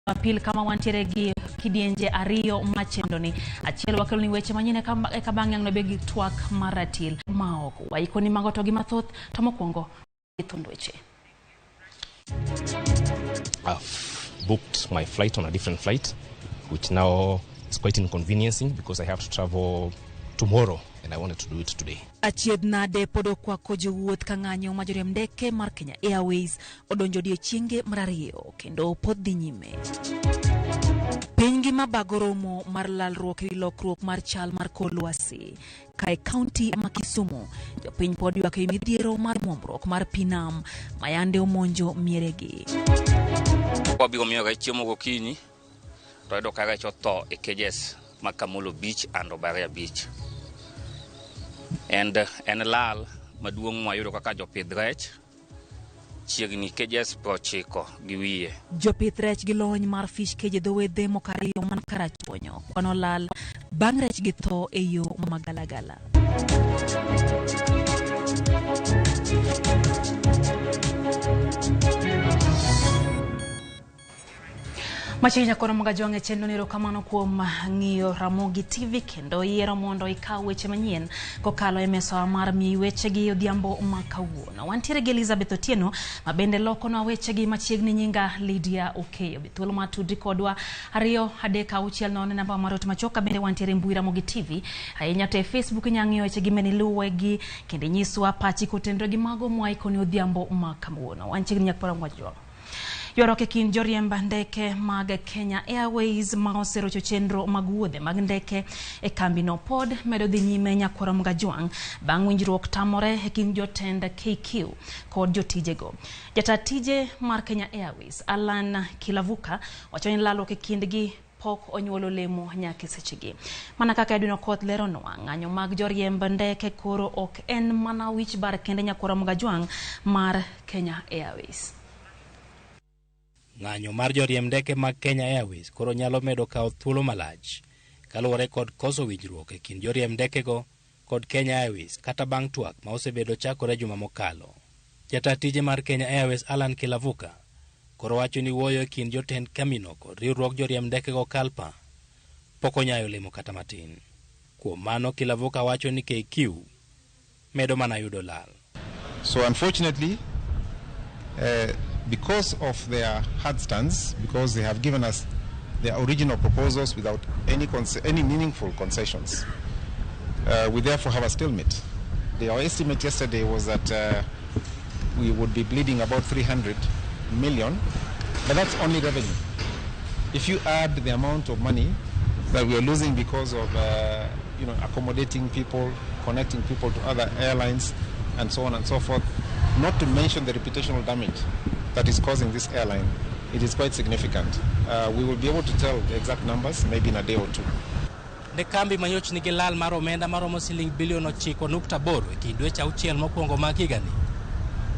Jumapil kama wantiere gi kidienje ariyo machendoni. Achiel wakelo ni weche manyien eka bang'e ang' nobe gi twak maratil maok waikoni mago to gi mathoth to mokwongo thund weche. I've booked my flight on a different flight, which now is quite inconveniencing because I have to travel tomorrow and I wanted to do it today. Achiedh nade pod okwako jowuoth ka ng'anyo ma joriemb ndeke mar Kenya Airways odonjo odiechienge mar ariyo kendo pod dhi nyime. Piny ngima bago romo mar lalruok ewi lokruok mar chal mar kor lwasi. Ka e kaunti ma Kisumu, jopiny pod ywak ewi midhiero mar muomruok mar pi nam ma yande omonjo mieregi. Wabiro miyo rech chiemo gokinyi to yudo ka rech otho e cages mag Kamolo Beach and Obaria Beach. And en lal maduong' mwayudo kaka jopidh rech chiegni cages 90 gi wiye. Jopith rech gi lony mar fish cage e dho wedhe moko ariyo man Karachuonyo kwano lal bang' rech gi tho e yo magalagala. Machiegni nyakoro Magajwang' e chenro ni erokamano kuom ng'iyo Ramogi TV kendo yiero mondo ikaw weche manyien kokalo e mesawa mar miyi wechegi odhiambo ma kawuono. Wantiere gi Elizabeth Otieno ma bende lokonwa wechegi machiegni nyinga Lydia Okeyo. Be thuolo mar tudri kodwa 2 3 6 0 namba mar ot machuok bende wantiere mbui Ramogi TV. Ahinya to e Facebook inyalo ng'iyo wechegi meniluwegi kendo inyiswa pachi kotenore gi mago mwaikoni odhiambo ma kawuono. Wanchiegni nyakoro Magajwang'. Ywaruok e kind joriemb ndeke mag Kenya Airways ma oserocho chenro mag wuodhe mag ndeke e kambino pod medo dhi nyime nyakwaro Mgajwang' bang' winjruok tamore e kind jotend KQ kod jotijego. Jata tije mar Kenya Airways Alan Kilavuka wacho ni lalruok e kindgi pok onyuolo lemo nyaka e sechegi. Mana kaka Edwin Okoth leronwa, ng'anyo mag joriemb ndeke koro ok en mana wich bar kende nyakwaro Mgajwang' mar Kenya Airways. Ng'anyo mar joriemb ndeke mag Kenya Airways koro nyalo medo kawo thuolo malach kaluwore kod koso winjruok e kind joriemb ndekego kod Kenya Airways kata bang' twak ma osebedo chakore juma mokalo. Jata tije mar Kenya Airways Alan Kilavuka koro wacho ni wuoyo e kind jotend kambino kod riwruog joriemb ndekego Kalpa pok onyayo lemo kata matin. Kuom mano Kilavuka wacho ni KQ medo mana yudo lal. So unfortunately, because of their hard stance, because they have given us their original proposals without any meaningful concessions, we therefore have a stalemate. Our estimate yesterday was that we would be bleeding about 300 million, but that's only revenue. If you add the amount of money that we are losing because of accommodating people, connecting people to other airlines, and so on and so forth, not to mention the reputational damage that is causing this airline, it is quite significant. We will be able to tell the exact numbers maybe in a day or two. Ne kambi manyoch nigi lal mar omenda maromo siling bilion 9.8 e kind dweche 6 mokwongo mag higani.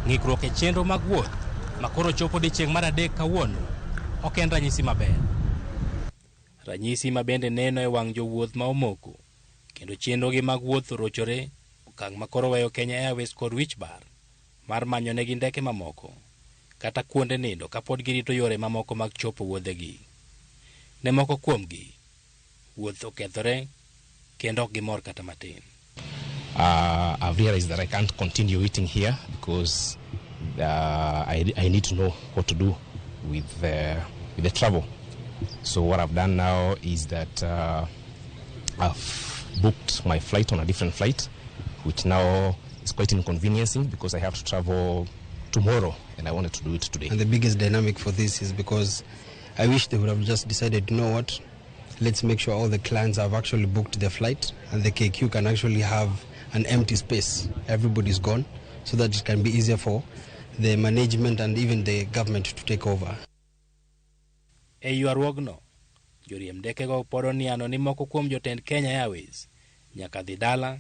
Ng'ikruok e chenro mag wuoth ma koro chopo odiechieng' mar adek kawuono ok en ranyisi maber. Ranyisi ma bende neno e wang' jowuoth ma omoko kendo chenrogi mag wuoth orochore, okang' ma koro weyo Kenya Airways kod wich bar mar manyo negi ndeke mamoko kata kuonde nindo kapod girito yore mamoko mag chopo wuodhegi. Ne moko kuomgi, wuoth okethore kendo ok gimor kata matin. I've realized that I can't continue waiting here because I need to know what to do with the travel. So what I've done now is that I've booked my flight on a different flight, which now is quite inconveniencing because I have to travel tomorrow and I wanted to do it today. And the biggest dynamic for this is because I wish they would have just decided, you know what, let's make sure all the clients have actually booked their flight and the KQ can actually have an empty space. Everybody's gone, so that it can be easier for the management and even the government to take over. E ywaruogno, joriemb ndekego pod oniano ni moko kuom jotend Kenya Airways nyaka dhi dala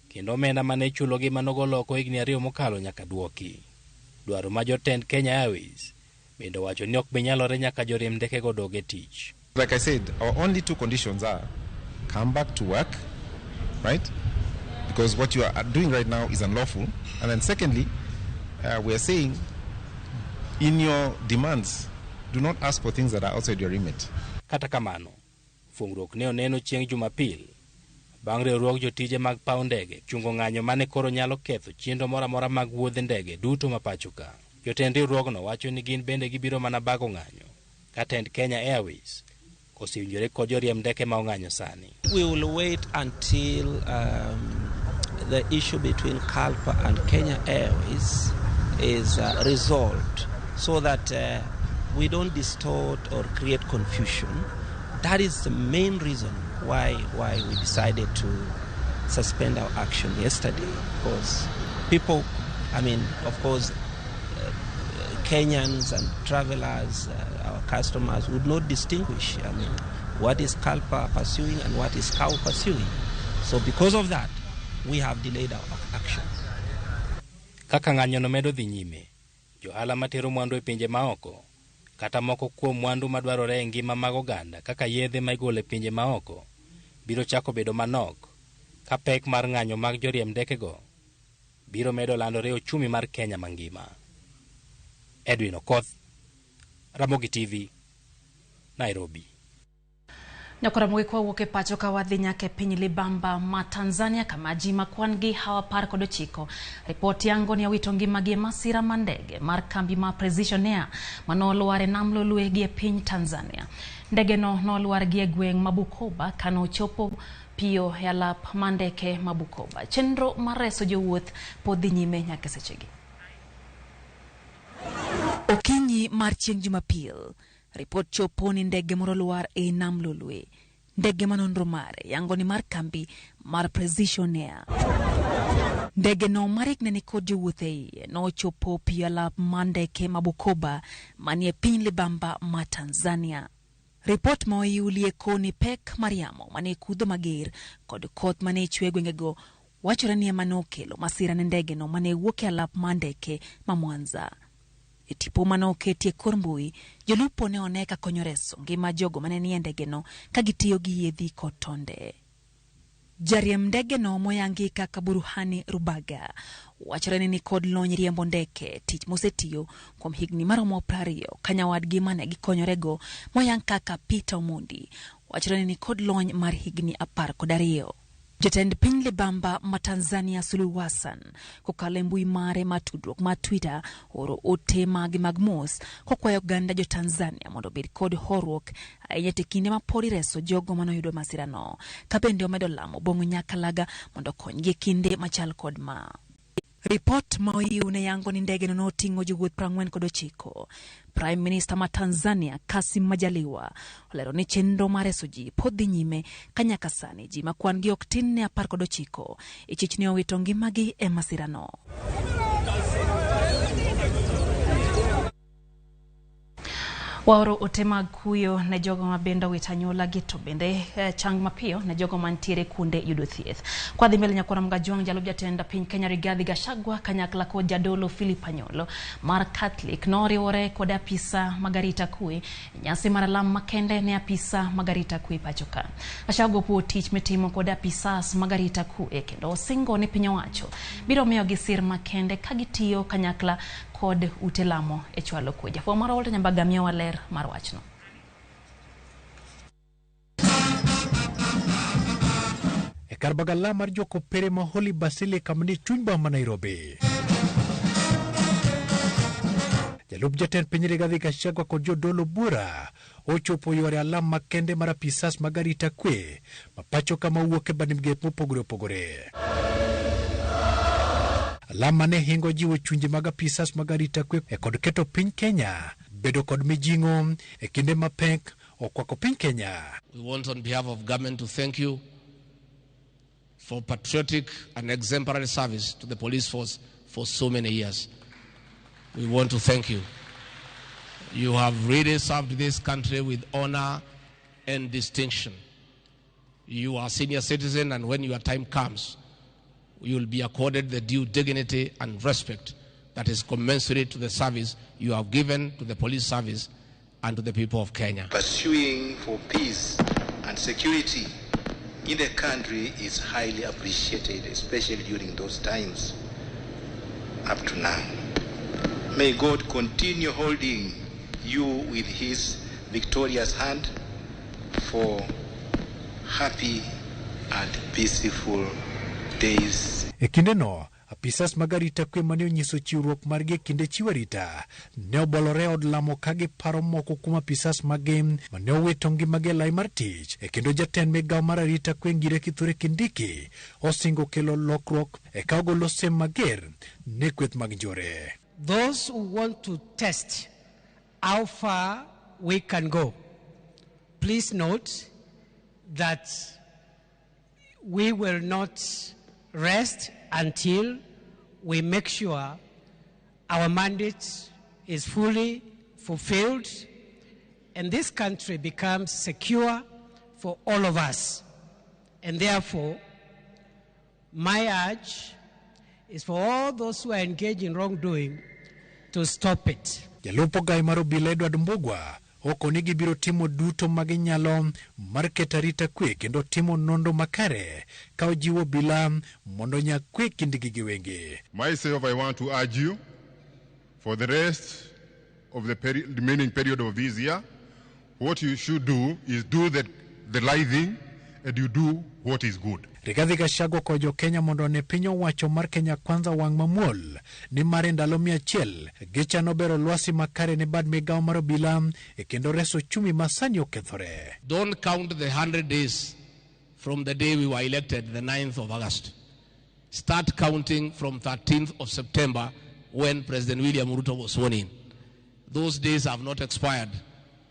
kendo omenda mane ichulogi manogolo oko higni 2 mokalo nyaka duoki. Dwaro ma jotend Kenya Airways bende owacho ni ok bi nyalore nyaka joriemb ndekego dog e tich. Like I said, our only two conditions are come back to work, right? Because what you are doing right now is unlawful. And then secondly, we are saying in your demands Do not ask for things that are outside your remit. Kata kamano, fungruok ne oneno chieng' Jumapil bang' riwruog jotije mag paw ndege chungo ng'anyo mane koro nyalo ketho chenro moro amora mag wuodhe ndege duto ma pacho ka. Jotend riwruogno wacho ni gin bende gibiro mana bago ng'anyo ka tend Kenya Airways osewinjore kod joriemb ndeke ma ong'anyo sani. We will wait until the issue between KALPA and Kenya Airways is resolved so that we don't distort or create confusion. That is the main reason why we decided to suspend our action yesterday, because people, I mean, of course, Kenyans and travelers, our customers would not distinguish, I mean, what is KALPA pursuing and what is KAU pursuing. So because of that, we have delayed our action. Kaka ng'anyono medo dhi nyime, johala matero mwandu e pinje maoko kata moko kuom mwandu madwarore e ngima mag oganda kaka yedhe ma igolo e pinje maoko biro chako bedo manok ka pek mar ng'anyo mag joriemb ndekego biro medo landore e ochumi mar Kenya mangima. Edwin Okoth, Ramogi TV, Nairobi. Nyakoramogi kwa wuok e pacho ka wadhi nyaka e piny Libamba ma Tanzania kama ji ma kwan gi hawa 19 ripot yango ni owito ngimagi e masira mar ndege mar kambi ma Precision Air manolwar e nam Lolwe gi e piny Tanzania. Ndege no nolwar gi e gweng' ma Bukoba kanochopo piyo e alap mar ndeke ma Bukoba. Chenro mar reso jowuoth pod dhi nyime nyaka sechegi. Okinyi mar chieng' Jumapil, ripot chopo ni ndege moro lwar e nam Lolwe. Ndege ma nonro mare yango ni mar kambi mar Precision Air. Ndege no marik ne nikod jowuoth e iye nochopo piyo alap mar ndeke ma Bukoba manie piny Libamba ma Tanzania. Ripot ma oiulie koni pek mar yamo mane kudho mager kod koth mane chwe e gwengego wachore ni ema nokelo masira ne ndege no mane wuok e alap mar ndeke ma Mwanza. E tipo mane oketi e kor mbui, jolupo ne one ka konyo reso ngima jogo mane nie ndegeno ka gitiyo gi yiedhi kod tonde. Jariemb ndege no moyangi kaka Buruhani Rubaga wachore ni nikod lony riembo ndeke, tich mosetiyo kuom higni maromo 20 ka nyawadgi mane gikonyorego moyang kaka Peter Omondi wachore ni nikod lony mar higni 12. Jatend piny Libamba ma Tanzania Suluhu Hassan kokalo e mbui mare mar tudruok mar Twitter oro ote mage mag mos kokwayo oganda jo Tanzania mondo obed kod horuok ahinya e kinde ma pod ireso jogo manoyudo masirano, ka bende omedo lamo Bongo Nyakalaga mondo okonygi e kinde machal kod ma. Ripot ma oyiw ne yango ni ndege no noting'o jowuoth 49. Prime Minister ma Tanzania Kassim Majaliwa olero ni chenro mar reso ji pod dhi nyime ka nyaka sani ji ma kwan gi ok tin ne 19 ichich ni owito ngimagi e masirano. Waoro ote mag kuyo ne jogo ma bende owito anyuolagi to bende chang mapiyo ne jogo mantiere kuonde yudo thieth. Kwa dhi mbele nyakwara Mgajwang' jalup jatend piny Kenya Rigathi Gachagua kanyakla kod jadolo Philip Anyolo mar Catholic noriwore kod apisa mag arita kwe nyasi mar alam makende ne apisa mag arita kwe pacho ka. Gachagua opuo tich mitimo kod apisas mag arita kwe kendo osingo ni piny owacho biro miyogi sir makende ka gitiyo kanyakla kod ute lamo e chwalo kwe. Jafwambo mar Walter Nyambaga miyowa ler mar wachno. E kar bagala mar jokopere ma Holy Basilica manie chuny boma ma Nairobi, jalup jatend piny Rigathi Gachagua kod jodolo buora ochopo yore alam makende mar apisas mag arita kwe ma pacho kama wuok e bad migepe mopogore opogore. Alam mane hingo jiwo chunje mag apisas mag arita kwe e kod keto piny Kenya bedo kod mijing'o e kinde mapek okwako piny Kenya. We want on behalf of government to thank you for patriotic and exemplary service to the police force for so many years. We want to thank you. You have really served this country with honor and distinction. You are a senior citizen, and when your time comes, you will be accorded the due dignity and respect that is commensurate to the service you have given to the police service and to the people of Kenya. Pursuing for peace and security in the country is highly appreciated, especially during those times up to now. May God continue holding you with his victorious hand for happy and peaceful days. E kindeno, apisas mag arita kwe mane onyiso chiwruok margi e kinde chiwo arita ne obolore e od lamo ka giparo moko kuom apisas maggi mane owito ngimagi e lai mar tich. E kendo jatend migawo mar arita kwe Ngire Kithure Kindiki osingo kelo lokruok e ka ogolo sem mager ne kweth mag njore. Those who want to test how far we can go, please note that we will not rest until we make sure our mandate is fully fulfilled and this country becomes secure for all of us. And therefore, my urge is for all those who are engaged in wrongdoing to stop it. Jalup ogai mar obila Edward Mbugua okoni gibiro timo duto ma ginyalo mar keto arita kwe kendo timo nonro makare ka ojiwo obila mondo onyag kwe kindgi giwegi. Myself, I want to urge you for the rest of the remaining period of this year, what you should do is do the right thing and you do what is good. Rigathi Gachagua okwayo jo-Kenya mondo one piny owacho mar Kenya Kwanza wang' mamuol ni mar e ndalo 100 gichano bero lwasi makare ne bad migawo mar obila e kendo reso ochumi ma sani okethore. Don't count the 100 days from the day we were elected, the 9th of August. Start counting from 13th of September when President William Ruto was sworn in. Those days have not expired.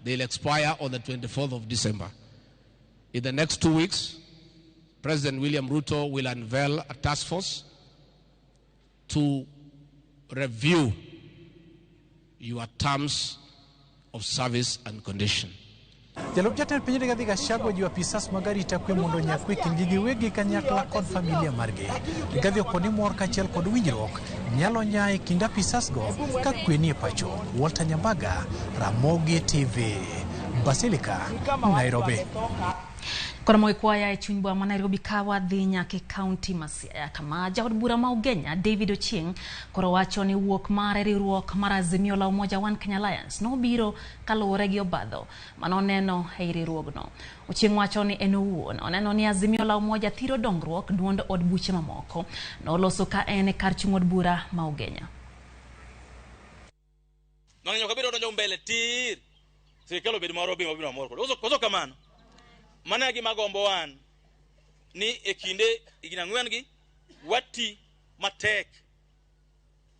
They'll expire on the 24th of December. In the next 2 weeks, President William Ruto will unveil a task force to review your terms of service and condition. Jalup jatend piny Rigathi Gachagua ojiwo apisas mag arita kwe mondo onyag kwe kindgi giwegi kanyakla kod familia margi. Rigathi okoni mor kaachiel kod winjruok nyalo nyaa e kind apisas go ka kwe nie pacho. Walter Nyambaga, Ramogi TV, Basilica, Nairobi. Koro moikwaya e chuny boma ma Nairobi ka wadhi nyaka e kaunti ma Siaya kama jaod bura ma Ugenya David Ochieng koro wacho ni wuok mare riwruok mar Azimio la Umoja One Kenya Alliance nobiro kaluwore gi obadho manoneno ei riwruogno. Ochieng wacho ni en owuon oneno ni Azimio la Umoja thiro dongruok duond od buche mamoko. Noloso ka en e kar chung' od bura ma Ugenya. Nong'inyo kabiro donjo mbele tir. Sirikal obed moro be mabiro mor kode. Koso kamano. Mana gima gombo wan ni e kinde higni ang'wen gi wati matek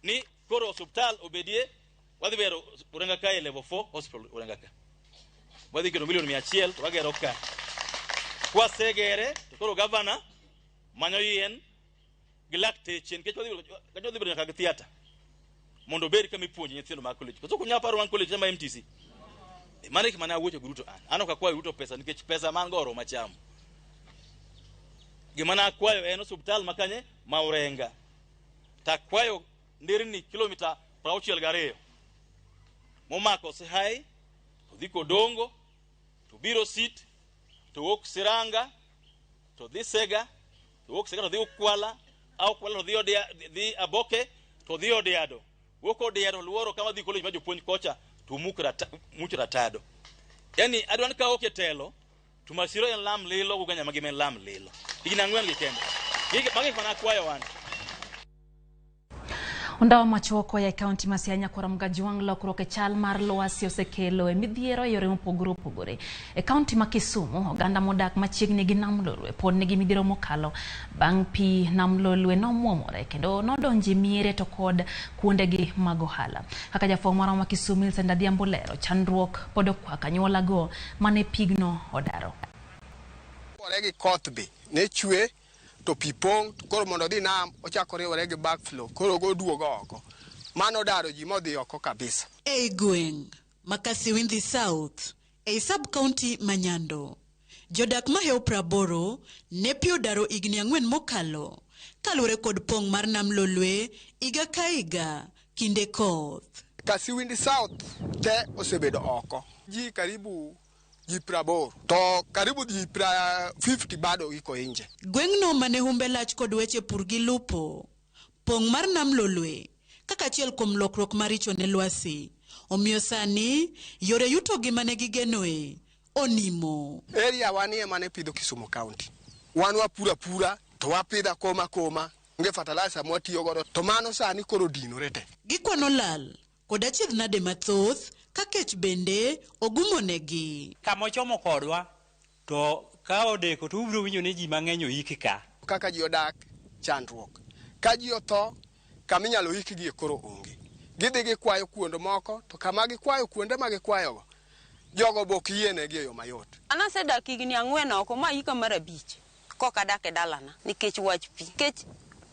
ni koro osuptal obedie wadhi bero Urenga ka e level 4 hospital Urenga ka. Wadhi keto milion 100 to wagero ka. Kwasegere to koro governor manyo yien gi lakteche nikech wadhi bedo nyaka gi theatre mondo obed kama ipuonje nyithindo mag college. Koso kunya paro wan college ma MTC. Mano e gima ne awuocho gi Ruto an. An ok akwayo Ruto pesa nikech pesa man go oromo chamo. Gima ne akwayo en osuptal ma kanye ma Urenga. To akwayo nderni kilomita 62 momako Sihai to dhi Kodongo to biro Sit to wuok Siranga to dhi Sega to wuok Sega to dhi Ukwala a Ukwala to dhi Aboke to dhi Odiado. Wuok Odiado luoro kama dhi college ma jopuonj kocha to much ratado. Yani adwa ni ka ok e telo to Masiro en lam lilo Ugenya magi en lam lilo. Higni ang'wen gi kende. Magi mana akwayo wan. Ondawa machuok ya kaunti ma Siaya Nyakwar Mgajwang' lokruok e chal mar lwasi osekelo e midhiero e yore mopogore opogore. E kaunti ma Kisumu, oganda modak machiegni gi Nam Lolwe pod nigi midhiero mokalo bang' pi Nam Lolwe nomwomore kendo nodonje miere to kod kuondegi mag ohala. Kaka jafwambo marwa ma Kisumu Millicent Adhiambo lero, chandruok pod okwako anyuolago mane pigno odaro. Riwore gi koth be ne chwe to pi pong' koro mondo odhi nam ochako riwore gi backflow koro oduogo oko. Mano daro ji modhi oko kabisa. Ei gweng' ma Kasiwinthi South ei sub-county ma Nyando, jodak mahewo 80 ne pi odaro higni 4 mokalo kaluwore kod pong' mar Nam Lolwe higa ka higa kinde koth. Kasiwinthi South te osebedo oko. Ji karibu ji 80 to karibu ji 50 bado iko nje. Gweng'no mane humbe lach kod weche pur gi lupo, pong' mar Nam Lolwe kaka achiel kuom lokruok maricho ne lwasi Omiyo sani yore yutogi mane gigenoe onimo. Area wanie mane pidho Kisumu County. Wan wapura pura to wapidha koma koma. Onge fertilizer mwatiyo godo to mano sani koro dinore te. Gikwano lal kod achiedh nade mathoth ka kech bende ogumonegi. Kama ochomo kodwa to ka odeko to ubiro winjo ni ji mang'eny oiki ka. Kaka ji odak chandruok. Ka ji otho kama inyalo ikgi koro onge. Gidhi gikwayo kuonde moko to kama gikwayo kuonde ma gikwayogo jogo bok yienegi e yo mayot. An asedak higni 4 oko ma hika mar 5 kok adak e dalana nikech wach pi. Nikech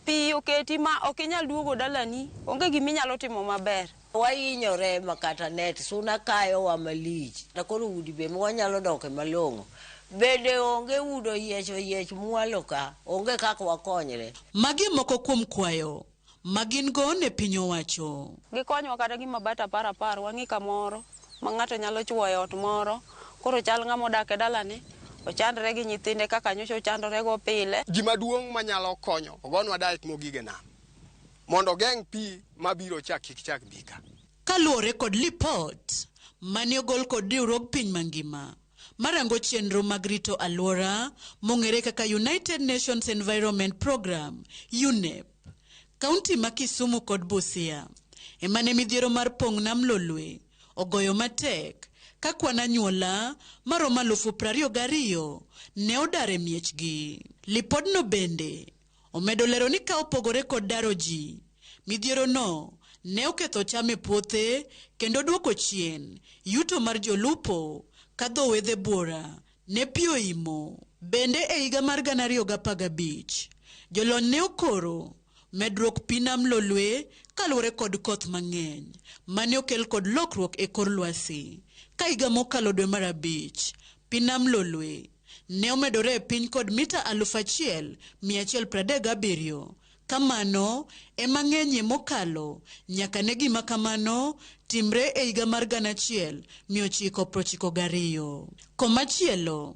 pi oketi ma ok inyal duogo dalani, onge gima inyalo timo maber. Wahinyore ma kata net suna kayowa malich. To koro udi be mwanyalo doke malong'o. Bende onge udo yiech mwalo ka, onge kaka wakonyre. Magi moko kuom kwayo ma gin go ne piny owacho. Gikonywa kata gi mabati 10 wang'i kamoro ma ng'ato nyalo chuoyo e ot moro. Koro chal ng'ama odak e dalani ochandre gi nyithinde kaka nyocha ochandore go pile. Gima duong' manyalo konyo ogonwa diet mogik e nam mondo ogeng' pi mabiro chak kik chak bi ka. Kaluwore kod lipot mane ogol kod riwruog piny mangima marango chenro mag rito alwora mong'ere kaka United Nations Environment Programme UNEP, kaunti ma Kisumu kod Busia emane midhiero mar pong' nam Lolwe ogoyo matek ka kwan anyuola maromo 22,000 ne odar e miechgi. Lipodno bende omedo lero ni ka opogore kod daro ji, midhiero no ne oketho cham e puothe kendo duoko chien yuto mar jolupo ka dho wedhe buora ne pi oimo. Bende e higa mar 2015, jolony ne okoro medruok pi nam Lolwe kaluwore kod koth mang'eny mane okel kod lokruok e kor lwasi. Ka higa mokalo dwe mar 5, pi nam Lolwe ne omedore e piny kod mita 1137. Kamano ema ng'enyie mokalo nyaka ne gima kamano timre e higa mar 1992. Komachielo,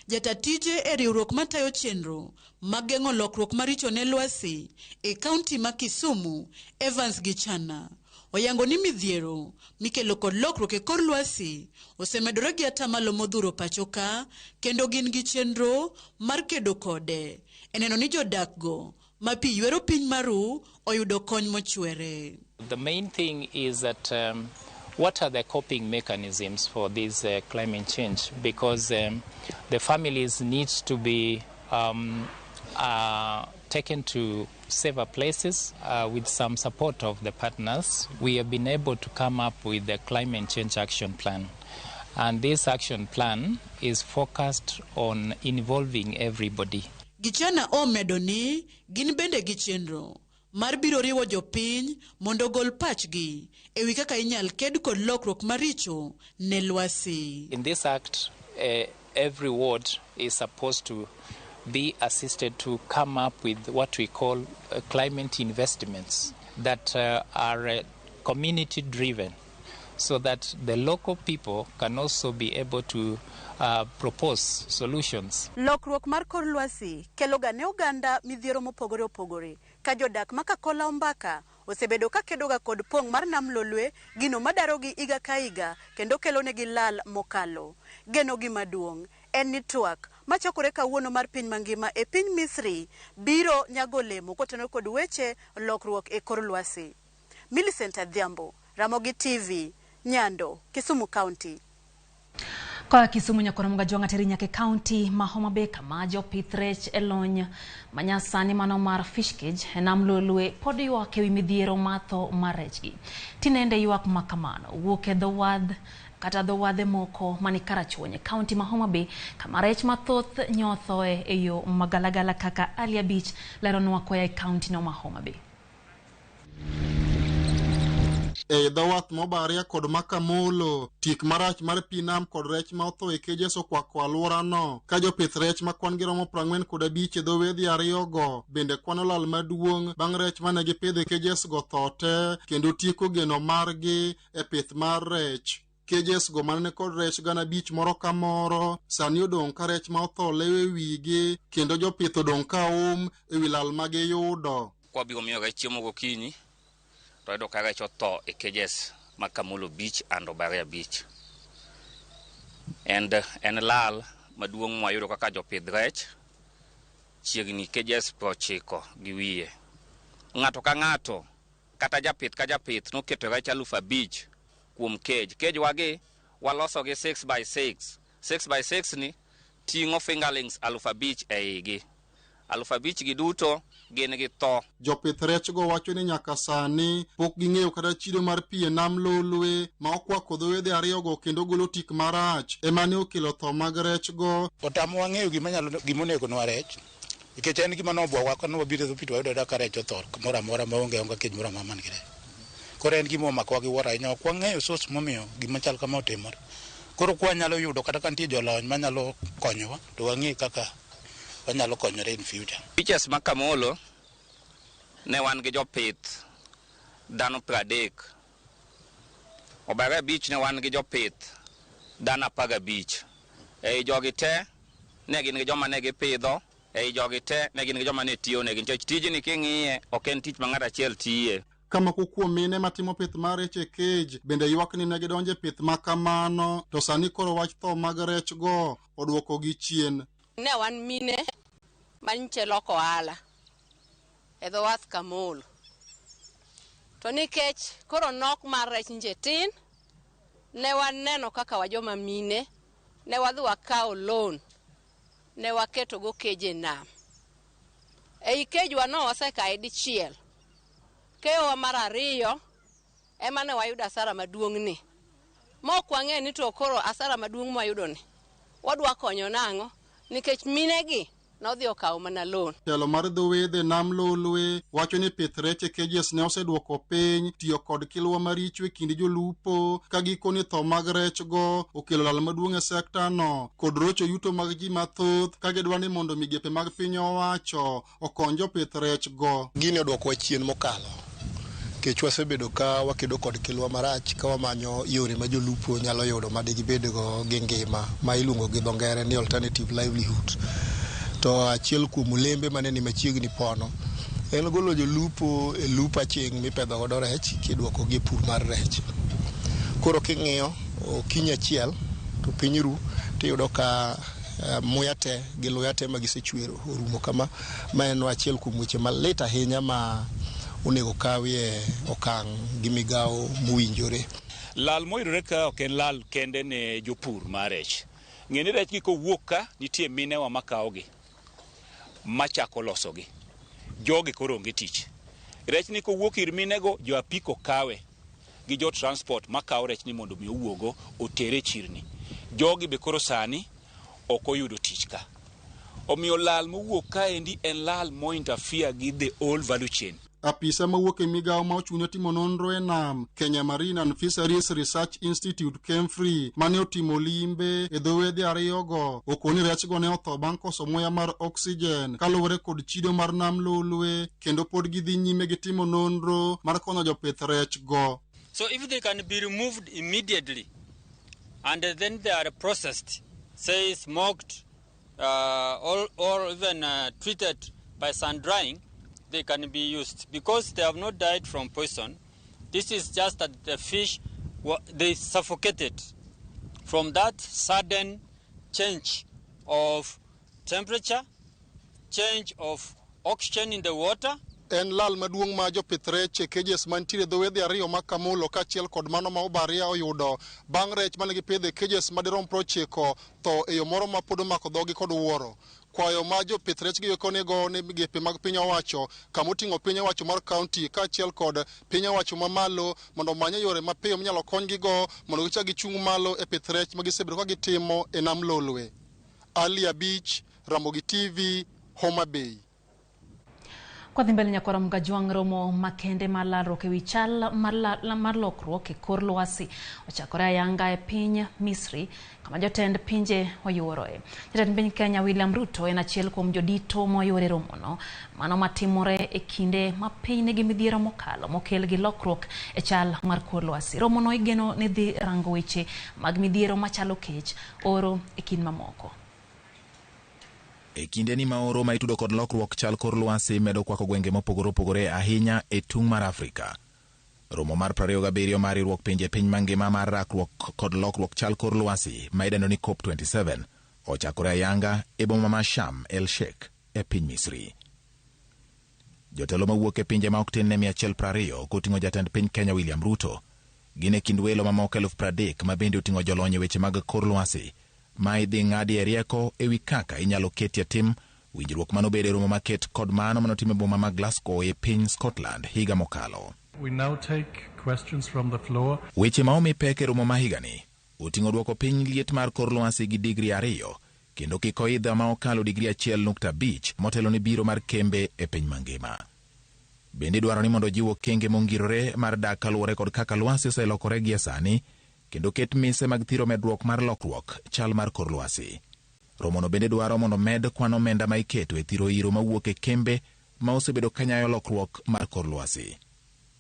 jata tije e riwruok matayo chenro mag geng'o lokruok maricho ne lwasi e kaunti ma Kisumu, Evans Gichana, oyango ni midhiero mikelo kod lokruok e kor lwasi osemedore gi atamalo modhuro pacho ka, kendo gin gi chenro mar kedo kode e neno ni jodak go ma pi ywero piny maru oyudo kony mochwere. The main thing is that what are the coping mechanisms for this climate change? Because the families need to be taken to safer places with some support of the partners. We have been able to come up with the climate change action plan. And this action plan is focused on involving everybody. Gichana omedo ni gin bende gi chenro mar biro riwo jopiny mondo ogol pachgi e wi kaka inyal ked kod lokruok maricho ne lwasi. In this act, every ward is supposed to be assisted to come up with what we call climate investments that are community driven, so that the local people can also be able to propose solutions. Lokruok mar kor lwasi kelo ga ne oganda midhiero mopogore opogore ka jodak ma Kakola Ombaka osebedo ka kedoga kod pong' mar nam Lolwe, gino madarogi higa ka higa kendo kelonegi lal mokalo. Genogi maduong' en ni twak machakore kawuono mar piny mangima e piny Misri biro nyago olemo kotenore kod weche lokruok e kor lwasi. Millicent Adhiambo, Ramogi TV, Nyando, Kisumu County. Koa Kisumu nyakoro mga teri nyaka e kaunti ma Homa Bay kama jopith rech e lony manyasani mano mar fish cage e nam Lolwe pod ywak ewi midhiero mar tho mar rechgi. Tinende ywak ma kamano wuok e dho wadh kata dho wadhe moko mani Karachuonyo e kaunti ma Homa Bay kama rech mathoth nyothoe e yo magalagala kaka Alia Beach leronwa koa e kaunti no ma Homa Bay. E dho wath mobaria kod Makamolo, tik marach mar pi nam kod rech ma otho e cages okwako alworano, ka jopith rech ma kwan gi romo 45 e dho wedhe ariyogo bende kwano lal maduong' bang' rech mane gipidho e cages go tho te kendo tieko geno margi e pith mar rech. Cages go mane kod rech 5,000 moro ka moro sani odong' ka rech ma otho lewe wigi kendo jopith odong' ka ewi lal ma giyudo. Kwabiro miyoga chiemo gokinyi to yudo ka rech otho e cages ma Kamolo Beach and Obaria Beach. And en lal maduong' mwayudo kaka jopidh rech chiegni cages 90 gi wiye. Ng'ato ka ng'ato kata japith ka japith noketo rech 5,000 kuom cage. Cage wagi waloso gi 6 by 6. 6 by 6 ni ting'o fingerlings 5,000 e igi. 5,000 gi duto gin gi tho. Jopith rech go wacho ni nyaka sani pok ging'eyo kata chido mar pi e nam Lolwe ma okwako dho wedhe ariyogo kendo golo tik marach ema ne okelo tho mag rech go. Otamowa ng'eyo gima onegonwa rech nikech en gima nobwogwa ka nwabiro e dho pi to wayudo ka rech otho kamoro amora maonge onge kech moro amora man gi rech. Koro en gima omakowa gi wuoro ahinya, ok wang'eyo source momiyo gima chal kama otimore. Koro kwanyalo yudo kata ka nitie jolony manyalo konyowa to wang'e kaka wanyalo konyore in future. Beaches ma Kamolo ne wan gi jopith dhano 30. Obaria Beach ne wan gi jopith dhano 15. Ei jogi te ne gin gi joma ne gipidho, ei jogi te ne gin gi joma ne tiyo negi nikech tijni king'iye ok en tich ma ng'ato achiel tiye. Ka moko kuom mine matimo pith mar rech e cage bende ywak ni ne gidonjo e pith ma kamano to sani koro wach tho mag rech go oduokogi chien. Ne wan mine manyiche loko ohala e dho wath Kamolo. To nikech koro nok mar rech nje tin, ne waneno kaka wajoma mine, ne wadhi wakawo loan, ne waketogo keje e nam. Ei kejwa no wasekaye dichiel. Keyowa mar ariyo ema ne wayudo asara maduong' ni. Mok wang'eyo ni to koro asara maduong' mwayudo ni wadwa konyo nang'o nikech minegi nodhi okawo mana loan. Telo mar dho wedhe nam Lolwe wacho ni pith rech e cages ne oseduoko piny tiyo kod kilwa maricho e kind jolupo ka gikone tho mag rech go okelo lal maduong' e sekta no kod rocho yuto mag ji mathoth ka gidwa ni mondo migepe mag piny owacho okony jopith rech go. Gini oduokowa chien mokalo nikech wasebedo ka wakedo kod kilwa marach ka wamanyo yore ma jolupo nyalo yudo ma digibedgo gi ngima ma iluongo gi dho ngere ni alternative livelihood. To achiel kuom olembe mane ni machiegni pono en golo jolupo e lupo aching' mipedho godo rech kiduoko gi e pur mar rech. Koro king'iyo okinyi achiel to piny ru tiyudo ka muya te gi luya te ma gisechwero orumo kama. Ma en achiel kuom weche malit ahinya ma onego kawie okang' gi migawo mowinjore. Lal moyudore ka ok en lal kende ne jopur mar rech. Ng'e ni rech gi kowuok ka nitie minewa makawogi machako losogi. Jogi koro onge tich. Rech ni kowuok ir minego jo apiko kawe gi jo transport makawo rech ni mondo mi owuogo otere chirni. Jogi be koro sani ok oyudo tich ka. Omiyo lal mowuok kaendi en lal mo interfere gi the whole value chain. Apisa mawuok e migawo ma ochung'ne timo nonro e nam Kenya Marine and Fisheries Research Institute KEMFRI mane otimo limbe e dho wedhe ariyogo okoni rechgo ne otho bang' koso muya mar oxygen kaluwore kod chido mar nam Lolwe kendo pod gidhi nyime gi timo nonro mar konyo jopith rech go. So if they can be removed immediately and then they are processed, say smoked or even treated by sun drying, they can be used because they have not died from poison. This is just that the fish, they suffocated from that sudden change of temperature, change of oxygen in the water. En lal maduong' ma jopith rech e cages mantiere e dho wedhe ariyo ma Kamolo kaachiel kod mano ma Obaria oyudo bang' rech mane gipidho e cages madirom 90 tho e yo moro ma pod omako dhogi kod wuoro. Kwayo ma jopith rech gi eko nego ne migepe mag piny owacho kama oting'o piny owacho mar kaunti kaachiel kod piny owacho mamalo mondo omany yore mapiyo minyalo konygigo mondo gichak gichung' malo e pith rech ma gisebedo ka gitimo e nam Lolwe. Ali Abich, Ramogi TV, Homa Bay. Kwadhi mbele nyakwara Mgajwang' romo makende mar lalruok ewi chal mar lokruok e kor lwasi ochakore ayanga e piny Misri kama jotend pinje oyuoroe. Jatend piny Kenya William Ruto en achiel kuom jodito moyuoro e romono. Mano matimore e kinde ma piny nigi midhiero mokalo mokel gi lokruok e chal mar kor lwasi. Romono igeno ni dhi rango weche mag midhiero machalo kech, oro e kind mamoko. E kindeni ma oro ma itudo kod lokruok chal kor lwasi medo kwako gwenge mopogore opogore ahinya e tung' mar Afrika. Romo mar 27 mar riwruok pinje piny mangima mar rakruok kod lokruok chal kor lwasi ma idendo ni COP27 ochakore ayanga e boma ma Sharm el Sheikh e piny Misri. Jotelo mawuok e pinje ma ok tin ne 120 koting'o jatend piny Kenya William Ruto gin e kind welo mamoko 30,000 ma bende oting'o jolony e weche mag kor lwasi ma idhi ng'adie rieko ewi kaka inyalo ketie tim winjruok manobedo e romo maket kod mano manotim e boma ma Glasgow e piny Scotland higa mokalo. We now take questions from the floor. Weche ma omi pek e romo ma higani oting'o dwoko piny liet mar kor lwasi gi digri 2 kendo kik oidha ma okalo digri 1.5 motelo ne biro mar kembe e piny mangima. Bende dwaro ni mondo ojiw okenge mongirore mar dak kaluwore kod kaka lwasi oselokore gie sani kendo ket mise mag thiro medruok mar lokruok chal mar kor lwasi. Romono bende dwaro mondo med kwan omenda ma iketo e thiro iro mawuok e kembe ma osebedo kanyayo lokruok mar kor lwasi.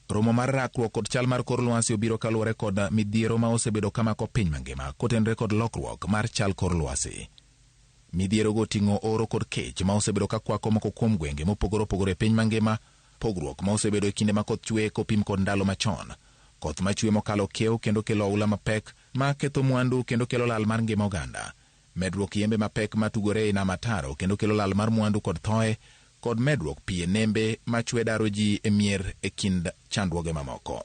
Romo mar rakruok kod chal mar kor lwasi obiro kaluwore kod midhiero ma osebedo kamako piny mangima kotenore kod lokruok mar chal kor lwasi. Midhierogo oting'o oro kod kech ma osebedo ka kwako moko kuom gwenge mopogore opogore e piny mangima, pogruok ma osebedo e kinde ma koth chwe kopim kod ndalo machon, koth machwe mokalo kiew kendo kelo oula mapek ma ketho mwandu kendo kelo lal mar ngima oganda, medruok yembe mapek matugore e nam ataro kendo kelo lal mar mwandu kod thoe, kod medruok pi e nembe machwe daro ji e mier e kind chandruoge mamoko.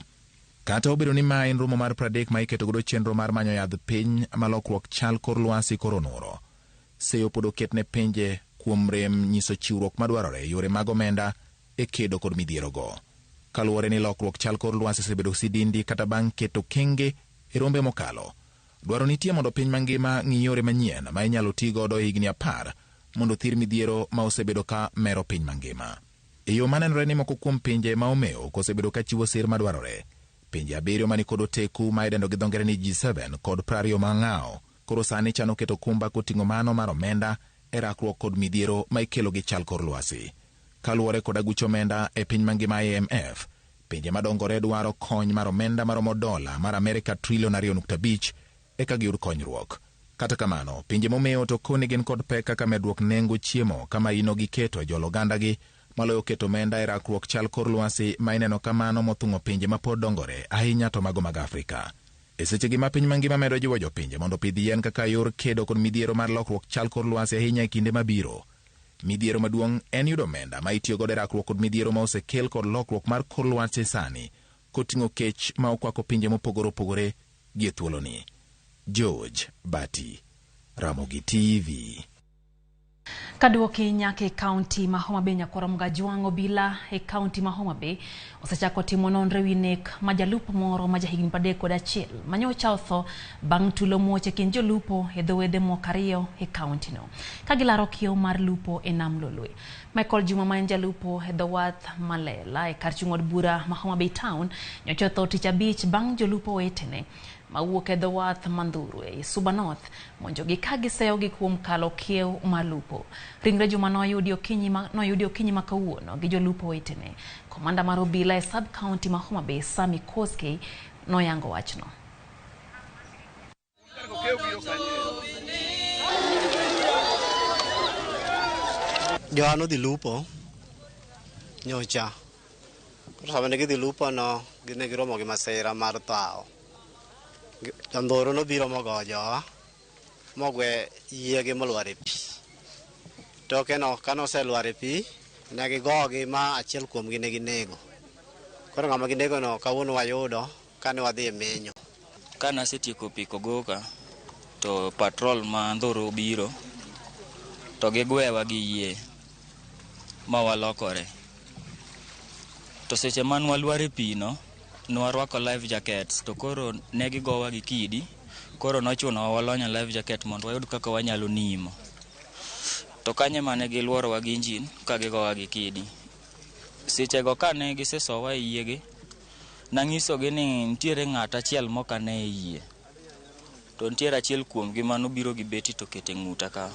Kata obedo ni ma en romo mar 30 ma iketo godo chenro mar manyo yadh piny ma lokruok chal kor lwasi koro nuro, seyo pod oket ne pinje kuom rem nyiso chiwruok madwarore e yore mag omenda e kedo kod midhierogo. Kaluwore ni lokruok chal kor lwasi osebedo sidindi kata bang' keto kenge e rombe mokalo, dwaro nitie mondo piny mangima ng'i yore manyien ma inyalo ti godo e higni 10 mondo thir midhiero ma osebedo ka mero piny mangima. E yo manenore ni moko kuom pinje ma omewo kosebedo ka chiwo sir madwarore, pinje 7 mani kod oteku ma idendo gi dho ngere ni G7 kod 20 mang'awo koro sani chano keto kumba koting'o mano mar omenda e rakruok kod midhiero ma ikelo gi chal kor lwasi. Kaluwore kod aguch omenda e piny mangima IMF, pinje madongore dwaro kony mar omenda maromo dola mar Amerika trilion 2.5 eka giyud konyruok. Kata kamano, pinje momewo to koni gin kod pek kaka medruok nengo chiemo kama ino giketo e jolo ogandagi maloyo keto omenda e rakruok chal kor lwasi ma ineno kamano mothung'o pinje mapod dongore ahinya to mago mag Afrika. E sechegi ma piny mangima medo jiwo jopinje mondo opidh yien kaka yor kedo kod midhiero mar lokruok chal kor lwasi ahinya e kinde mabiro. Midhiero maduong' en yudo omenda ma itiyo godo e rakruok kod midhiero ma osekel kod lokruok mar kor lwasi sani koting'o kech ma okwako pinje mopogore opogore gi e thuoloni. George Bati, Ramogi TV. Kaduoki nyaka e kaunti ma Homa Bay, Nyakwar Mgajwang' obila e kaunti ma Homa Bay osechako timo nonro ewi nek ma jalupo moro ma jahigni 31 manyocha otho bang' tulo muoch e kind jolupo e dho wedhe moko 2 e kaunti no ka gilaro kiewo mar lupo e nam Lolwe. Michael Juma ma en jalupo e dho wath Malela e kar chung' od bura ma Homa Bay town nyocha otho tich abich bang' jolupo wetene mawuok e dho wath Mandhuru e Suba North monjogi ka giseyogi kuom kalo kiew mar lupo. Ringre Juma noyudi okinyi ma kawuono gi jolupo wetene. Komanda mar obila e sub county ma Homa Bay Sami Koskei noyango wachno. Jowa nodhi lupo nyocha. Koro sama ne gidhi lupo no ne giromo gi masira mar thawo. Jandhoro nobiro mogoyo jowa mogwe yiegi molwar e pi. Toke no kane oselwar e pi, ne gigogi ma achiel kuomgi ne ginego. Koro ng'ama ginego no kawuono wayudo kane wadhi e menyo. Kane asetieko piko goka, to patrol ma Ndhoro obiro to gigwewa gi yie ma walokore. To seche man walwar e pi no, nwarwako life jackets to koro ne gigowa gi kidi, koro nochunowa walonyo life jacket mondo wayud kaka wanyalo nimo. To kanyo mane giluorowa gi injin ka gigowa gi kidi. Sechego kane gisesowa e yiegi, nang'isogi ni nitiere ng'at achiel mokane e yie. To nitiere achiel kuomgi manobiro gi beti to kete ng'uta ka.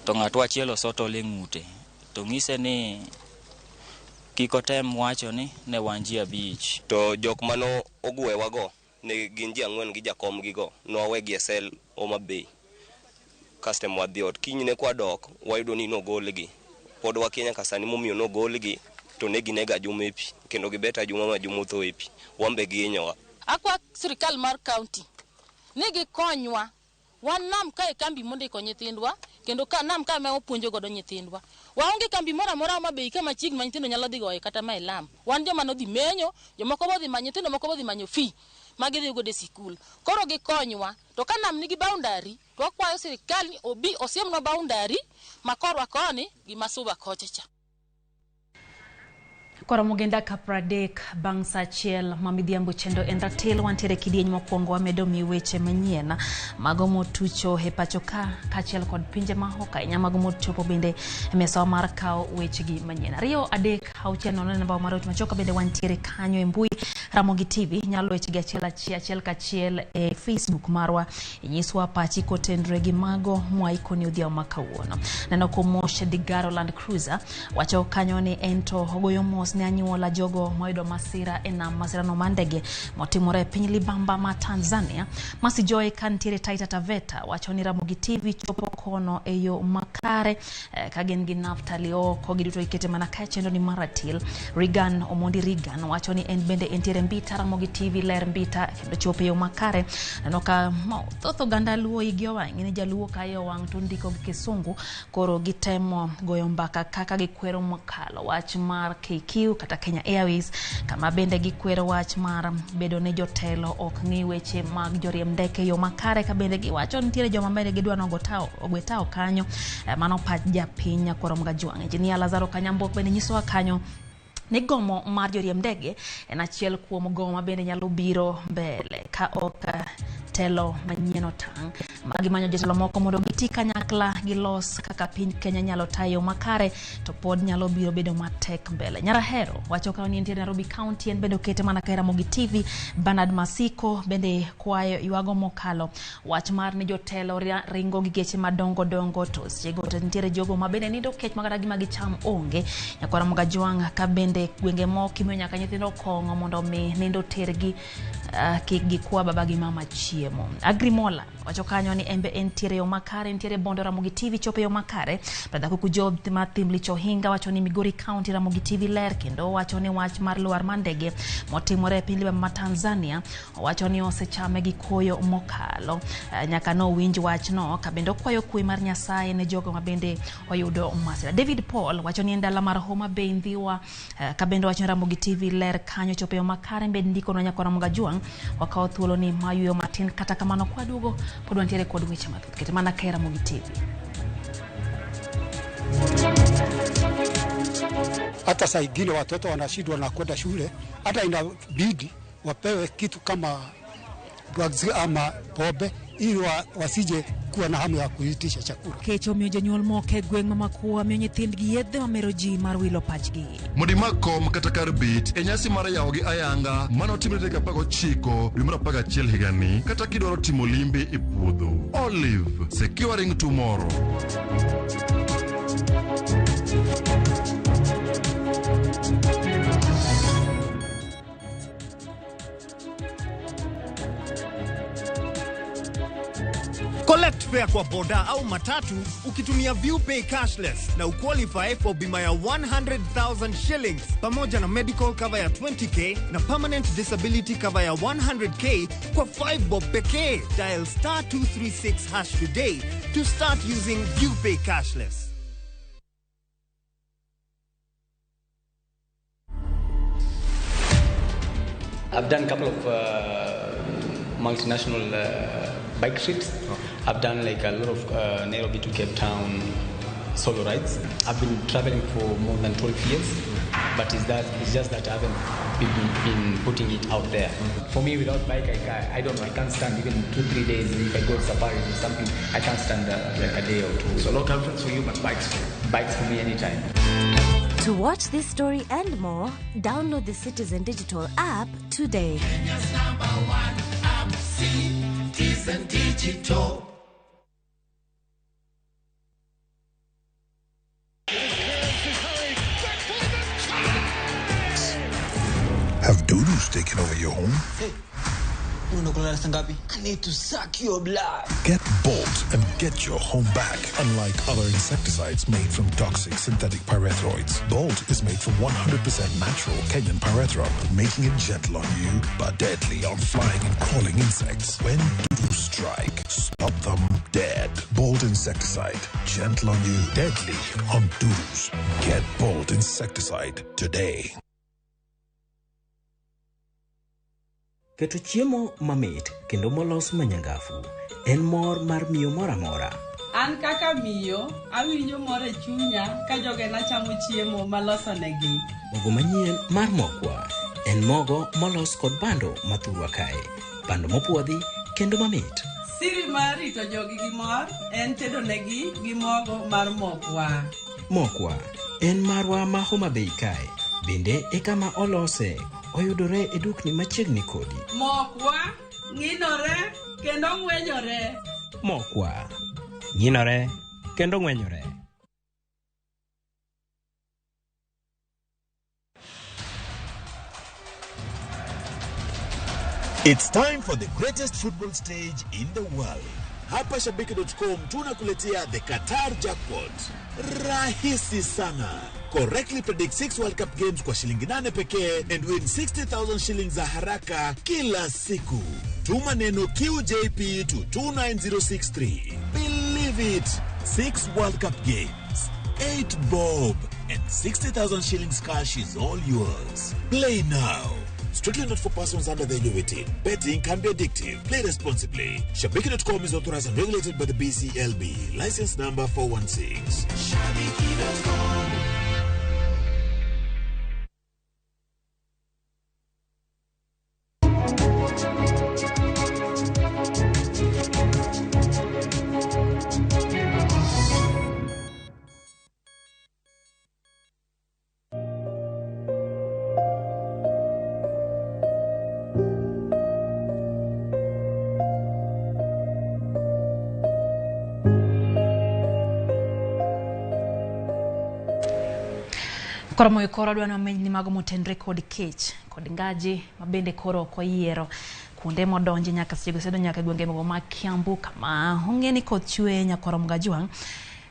To ng'atwa achiel osotole ng'ute. To ng'ise ni kik otem wacho ni ne wan ji 5. To jok mano ogwewago ne gin ji 4 gi jakom gigo, nwawegi e sel Homa Bay. Kasto wadhi ot. Kinyne kwadok, wayudo ni nogolgi. Pod wakia nyaka sani momiyo nogolgi. To ne ginego Ajuma e pi kendo gibeto Ajuma ma Ajuma otho e pi. Wan be gihinyowa. Akwa sirikal mar county ni gikonywa. Wan nam kae kambi mondiko nyithindwa kendo ka nam kae ma wapuonjo godo nyithindwa. Waonge kambi moro amora ma bei ka machiegni ma nyithindo nyalo dhi goye kata ma e lam. Wan joma nodhi menyo, jomoko bodhi manyo, nyithindo moko bodhi manyo fee ma gidhi godo e sikul. Koro gikonywa. To ka nam nigi boundary, to wakwayo sirikal ni obi osiemnwa boundary ma korwa koni gi masuba kocha cha. Koromo gi dakika 30 bang' sa achiel ma midhiambo chendo en ratil wantiere kidieny mokwongo wamedo mi weche manyien mago motucho e pacho ka kaachiel kod pinje ma oko ahinya mago mochopo bende e mesawa mar kawo wechegi manyien. 2 3 6 0 namba mar ote machuok bende wantiere kanyo e mbui Ramogi TV nyalo wechegi achiel kachiel e Facebook marwa inyiswa pachi kotenre gi mago mwaikoni odhiambo ma kawuono. Neno ko Moshe Digaro Land Cruiser wacho kanyo ni ento ogoyo mos ne anyuola jogo moyudo masira e nam masirano mar ndege motimore e piny Libamba ma Tanzania. Masi Joy kantiere Taita Taveta wacho ni Ramogi TV chopo kono e yo makare ka gin gi Naftali oko giduto gikete mana kae chenro ni maratil. Regan Omondi Regan wacho ni en bende entiere Mbita Ramogi TV ler Mbita kendo chopo e yo makare. Neno ka thoth oganda Luo igi owang' ni jaluo ka iye owang' to ndiko gi kisungu koro gitemo goyo mbaka kaka gikwero mokalo wach mar KQ kata Kenya Airways kama bende gikwero wach mar bedo ni jotelo ok ng'i weche mag joriemb ndeke e yo makare ka bende giwacho nitiere joma bende gidwa ogwe tao kanyo. Mano pach japiny Nyakwar Mgajwang'. Engineer Lazaro Kanyambo bende nyisowa kanyo ni gomo mar joriemb ndege en achiel kuom gomo ma bende nyalo biro mbele ka ok telo manyien otang'. Magimanyo jotelo moko mondo giti kanyakla gilos kaka piny Kenya nyalo tayo makare to pod nyalo biro bedo matek mbele. Nyarahero wacho ka ni entiere Nairobi County en bende okete mana ka Ramogi TV. Bernard Masiko bende kwayo ywago mokalo wach mar ni jotelo ringo gi geche madongo dongo to sechego to nitiere jogo ma bende nindo kech makata gima gicham onge. Nyakwar Mgajwang' ka bende gwenge moko imiyo nyaka nyithindo kong'o mondo mi nindo tergi kik gikwa baba gi mama chiemo. Agrimola wacho kanyo ni embe entiere yo makare, entiere Bondo Ramogi TV chopo yo makare. Brother Kuku Job ma Thimlich Ohinga wacho ni Migori County Ramogi TV ler kendo wacho ni wach mar lwar mar ndege motimore e piny Libamba ma Tanzania owacho ni osechame gi koyo mokalo. Nyaka nowinj wachno ka bende okwayo kwe mar Nyasaye ne jogo ma bende oyudo masira. David Paul wacho ni en dala mar Homa Bay Ndhiwa ka bende wacho ni Ramogi TV ler kanyo chopo yo makare bende ndiko no Nyakwar Mgajwang' wakawo thuolo ni mayueyo matin kata kamano kwaduogo pod wantiere kod weche mathoth kete mana ka Ramogi TV. Hata saa ingine watoto wanashindwa na kwenda shule, hata inabidi wapewe kitu kama drugs ama pombe ili wasije kuwa na hamu ya kuitisha chakula. Kech omiyo jonyuol moko e gweng' ma Makuwa miyo nyithindgi yedhe mamero ji mar wilo pachgi. Mondo imak kom kata kar bet e nyasi mar yawo gi ayanga manotimre tarik 19 dwe mar 11 higani kata kidwaro timo limbe e puodho. Olive, securing tomorrow. Collect fare kwa boda au matatu ukitumia ViewPay cashless na uqualify for bima ya 100,000 shillings pamoja na medical cover ya 20k na permanent disability cover ya 100k kwa 5 bob pekee. Dial star 236 hash today to start using ViewPay cashless. I've done a couple of multinational bike trips. I've done like a lot of Nairobi to Cape Town solo rides. I've been traveling for more than 12 years, but it's just that I haven't been putting it out there. For me, without bike, I don't know, I can't stand even 2-3 days. If I go safari or something, I can't stand like a day or two. So no girlfriends for you, but bikes for you. Bikes for me anytime. To watch this story and more, download the Citizen Digital app today. Kenya's number one app, Citizen Digital. Have doodles taken over your home? Hey. Unakulala saa ngapi? I need to suck your blood. Get Bolt and get your home back. Unlike other insecticides made from toxic synthetic pyrethroids, Bolt is made from 100% natural Kenyan pyrethrum, making it gentle on you but deadly on flying and crawling insects. When do strike, stop them dead. Bolt insecticide, gentle on you, deadly on doodles. Get Bolt insecticide today. Keto chiemo mamit kendo molos manyangafu en mor mar miyo moro amora. An kaka miyo, awinjo mor e chunya ka jogena chamo chiemo malosonegi. Mogo manyien mar Mokwa en mogo molos kod bando mathurwa kae, bando mopuodhi kendo mamit. Siri mar rito jogi gi mor en tedo negi gi mogo mar Mokwa. Mokwa en marwa ma Homa Bay kae, bende e kama olose oyudore e dukni machiegni kodi. Mokwa ng'inore kendo ng'wenyore. Mokwa ng'inore kendo ng'wenyore. It's time for the greatest football stage in the world. Hapa Shabiki.com tunakuletea the Qatar Jackpot. Rahisi sana. Correctly predict 6 World Cup games kwa shilingi 8 pekee and win 60,000 shillings za haraka kila siku. Tuma neno QJP to 29063. Believe it. 6 World Cup games, 8 bob and 60,000 shillings cash is all yours. Play now. Strictly not for persons under the age of 18. Betting can be addictive. Play responsibly. Shabiki.com is authorized and regulated by the BCLB. License number 416. Shabiki.com. Koro moyo koro adwa ni mago motenre kod kech kod ngaji mabende koro ok oyiero kuonde modonje nyaka sechego sedo nyaka gwenge mogo mag Kiambu kama ong'e ni koth chwe nyakoro Mgajwang'.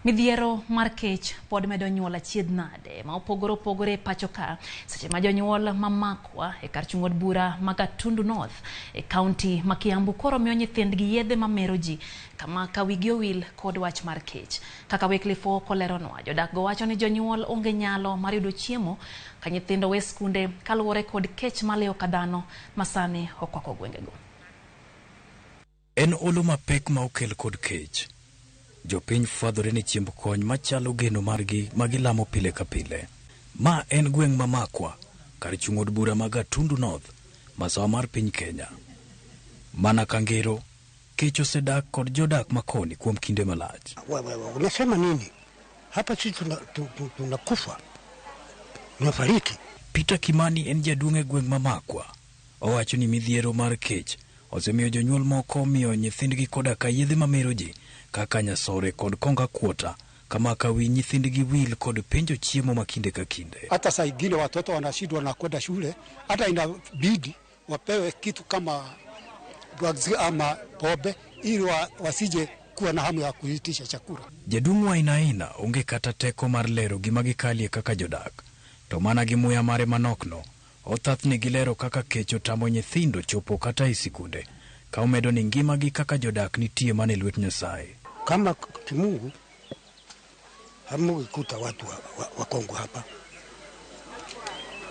Midhiero mar kech pod medo nyuol achiedh nade ma opogore opogore e pacho ka seche ma jonyuol mamakwa e kar chung' od bura ma Gatundu North e kaunti ma Kiambu koro miyo nyithindgi yedhe mamero ji kama ka wigi owil kod wach mar kech. Kaka Wycliffe okoleronwa, jodak go wacho ni jonyuol onge nyalo mar yudo chiemo ka nyithindo we skunde kaluwore kod kech malewo ka dhano ma sani okwako gwengego. En olo mapek ma okel kod kech. Jopiny fwadhore ni chiemb kony machalo geno margi magilamo pile ka pile. Ma en gweng' ma Makwa, kar chung' od bura ma Gatundu North, masawa mar piny Kenya. Mana ka ngero, kech osedak kod jodak makoni kuom kinde malach. Unasema nini? Hapa sisi tunakufa. Tunafariki. Peter Kimani en jaduong' e gweng' ma Makwa. Owacho ni midhiero mar kech osemiyo jonyuol moko miyo nyithindgi koda ka yedhe mamero ji kaka nyasore kod konga kuota kama ka wi nyithindgi wil kod penjo chiemo ma kinde ka kinde. Hata saa ingine watoto wanashindwa na kwenda shule, hata inabidi wapewe kitu kama drugs ama pombe ili wasije kuwa na hamu ya kuitisha chakula. Jaduong' wa Ainaina onge kata teko mar lero gima gikalie kaka jodak, to mana gi muya mare manokno othathni gilero kaka kech otamo nyithindo chopo kata e sikunde, ka omedo ni ngimagi kaka jodak nitie mana e lwet Nyasaye. Kama kimungu hamungekuta watu wa Kongo hapa.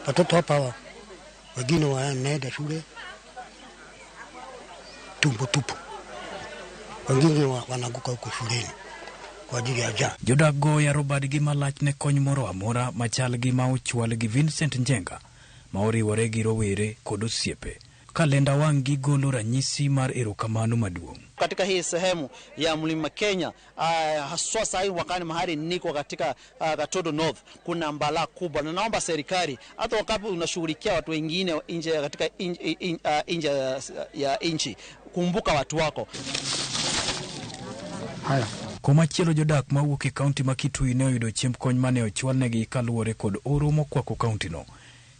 Watoto hapa wengine wanaenda shule tumbo tupu, wengine wanaanguka huko shuleni kwa ajili ya njaa. Jodak go yaro badgi malach ne kony moro amora machal gi ma ochwal gi Vincent Njenga ma oriwore gi rowere kod osiepe. Kalenda wang' gi golo ranyisi mar erokamano maduong'. Katika hii sehemu ya Mlima Kenya, haswa sasa hivi wakati mahali niko katika Gatundu North, kuna mbalaa kubwa, na naomba serikali hata wakati unashughulikia watu wengine nje katika nje ya nchi, kumbuka watu wako. Haya. Komachielo jodak mawuok e kaunti ma Kitui ne oyudo chiemb kony mane ochwalnegi kaluwore kod oro mokwako kaunti no.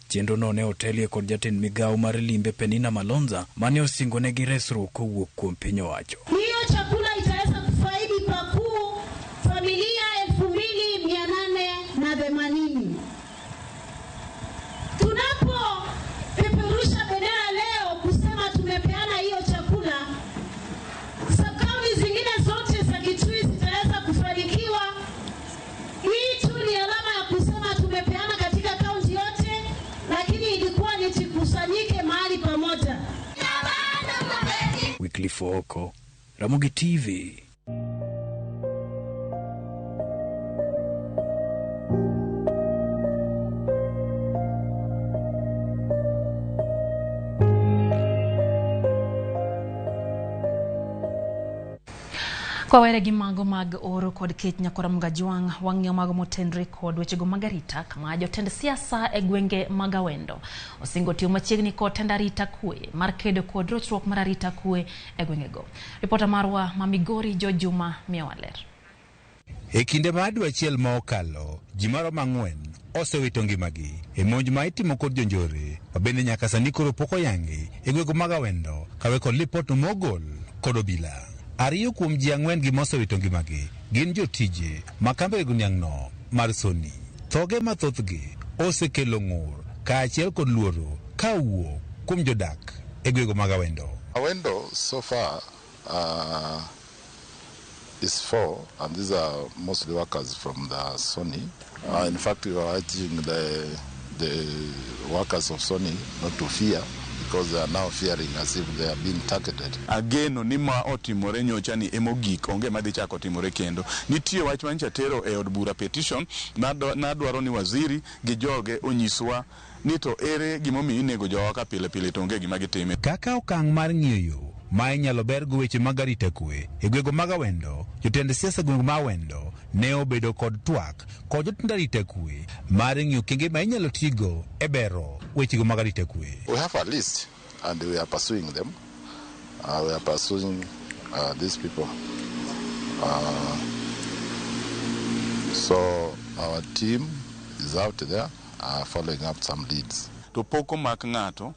Chenrono ne otelie kod jatend migawo mar limbe Penina Malonza mane osingonegi resruok kowuok kuom piny owacho. Hiyo chakula itaweza kufaidi pakuu familia 2880. Tunapopeperusha bendera leo kusema tumepeana hiyo chakula, sakauni zingine zote za Kitui zitaweza kufanikiwa. Hii tu ni alama ya kusema tumepeana katika kaunti yote, lakini ilikuwa ni tukusanyike mahali pamoja. Wycliffe Ooko, Ramogi TV. Kwa were gi mago mag oro kod kech nyakora Mgajwang' wang'iyo mago motenre kod wechego mag arita kama jotend siasa e gwenge mag Awendo osingo tiyo machiegni kod tend arita kwe mar kedo kod rochruok mar arita kwe e gwengego. Ripota marwa ma Migori George Juma miyowa ler. E kinde mar dwe achiel ma okalo, ji maromo 4 osewito ngimagi e monj ma itimo kod jonjore ma bende nyaka sani koro pok oyangi e gwenge mag Awendo kawe kod lipot mogol kod obila. 2 kuom ji 4 gi mosewito ngimagi gin jotije ma kambi rego niang'no mar Sony. Thoge mathothgi osekelo ng'ur kaachiel kod luoro ka owuok kuom jodak e gwenge mag Awendo. Awendo so far is 4, and these are mostly workers from the Sony. In fact, we are urging the workers of Sony not to fear, because they are now fearing as if they are being targeted. Ageno ni ma otimore nyocha ni emogik onge madhi chako timore kendo. Nitie wach manyicha tero e od bura petition nadwaro ni waziri gi joge onyiswa ni to ere gimomiyo inego jowa ka pile pile to onge gima gitime. Kaka okang' mar ng'iyo yo ma inyalo bergo weche mag arita kwe e gwenge mag Awendo, jotend siasa e gwenge mag Awendo ne obedo kod twak kod jotend arita kwe mar ng'iyo okenge ma inyalo tigo e bero wechego mag arita kwe. We have a list and we are pursuing them. We are pursuing these people. So our team is out there following up some leads. To pok omak ng'ato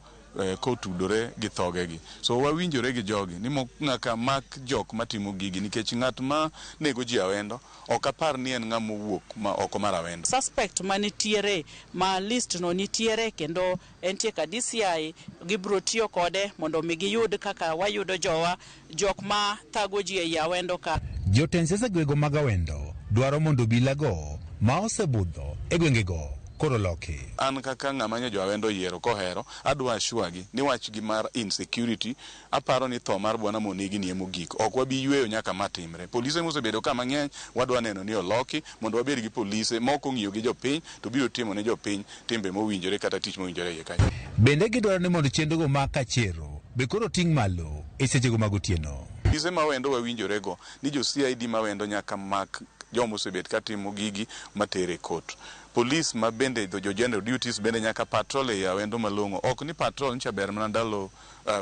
kotudore gi thogegi. So wawinjore gi jogi ni ng'aka mak jok matimo gigi nikech ng'at ma nego ji Awendo ok apar ni en ng'ama owuok ma oko mar Awendo. Suspect manitiere ma list no nitiere kendo entie ka DCI gibiro tiyo kode mondo mi giyud kaka wayudo jowa jok ma thago ji ei Awendo ka. Jotend siasa e gwenge mag Awendo dwaro mondo obilago ma osebudho e gwengego koro loki. An kaka ng'ama nyo jo Awendo oyiero kohero, adwa assure gi ni wach gi mar insecurity, aparo ni tho mar bwana Monegi ni emogik. Ok wabi yweyo nyaka matimre. Polise mosebedo ka mang'eny, wadwa neno ni oloki mondo wabed gi polise mok ong'iyo gi jopiny to biro timo ne jopiny timbe mowinjore kata tich mowinjore iye kanyo. Bende gidwaro ni mondo chenrogo mag kachero be koro ting' malo e sechego mag otieno. Polise ma Awendo wawinjorego ni jo CID ma Awendo nyaka mak joma osebet katimo gigi matere kot. Police ma bende jo general duties bende nyaka patrol e Awendo malong'o. Ok ni patrol ncha ber mana ndalo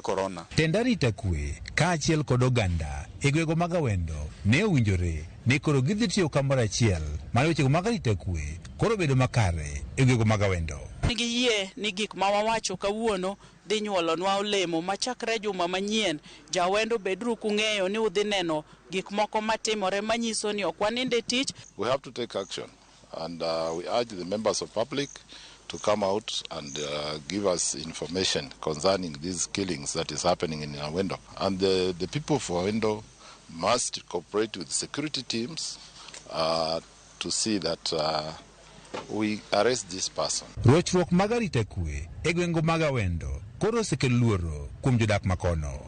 corona. Tend arita kwe kaachiel kod oganda e gwenge mag Awendo ne owinjore ni koro gidhi tiyo kamoro achiel mar wechego mag arita kwe koro bedo makare e gwenge mag Awendo. Nigi yie ni gik ma wawacho kawuono dhi nyuolonwa olemo machakre juma manyien. Jawendo beduru kung'eyo ni udhi neno gik moko matimore manyiso ni ok waninde tich. We have to take action, and we urge the members of public to come out and give us information concerning these killings that is happening in Awendo. And the people of Awendo must cooperate with security teams to see that we arrest this person. Rochruok mag arita kwe e gwenge mag Awendo koro osekelo luoro kuom jodak makono.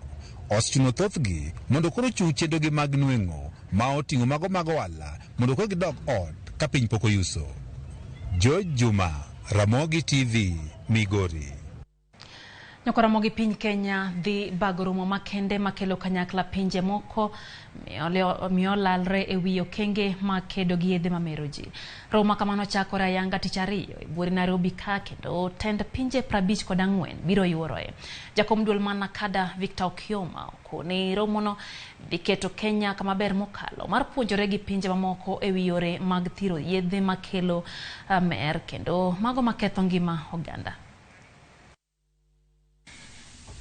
Osechuno thothgi mondo koro ochiw chenrogi mag nweng'o ma oting'o mago mag ohala mondo koro gidog ot ka piny pok oyuso. George Juma, Ramogi TV, Migori. Nyoko Ramogi piny Kenya dhi bago romo makende makelo kanyakla pinje moko miyo lalre e wi okenge mag kedo gi yedhe mamero ji. Romo kamano chakore ayanga tich ariyo e buore Nairobi ka kendo tend pinje 54 biro yuoroe. Jakom duol mar NACADA Victor Okioma okoni romono dhi keto Kenya kama ber mokalo mar puonjore gi pinje mamoko e wi yore mag thiro yedhe makelo mer kendo mago maketho ngima oganda.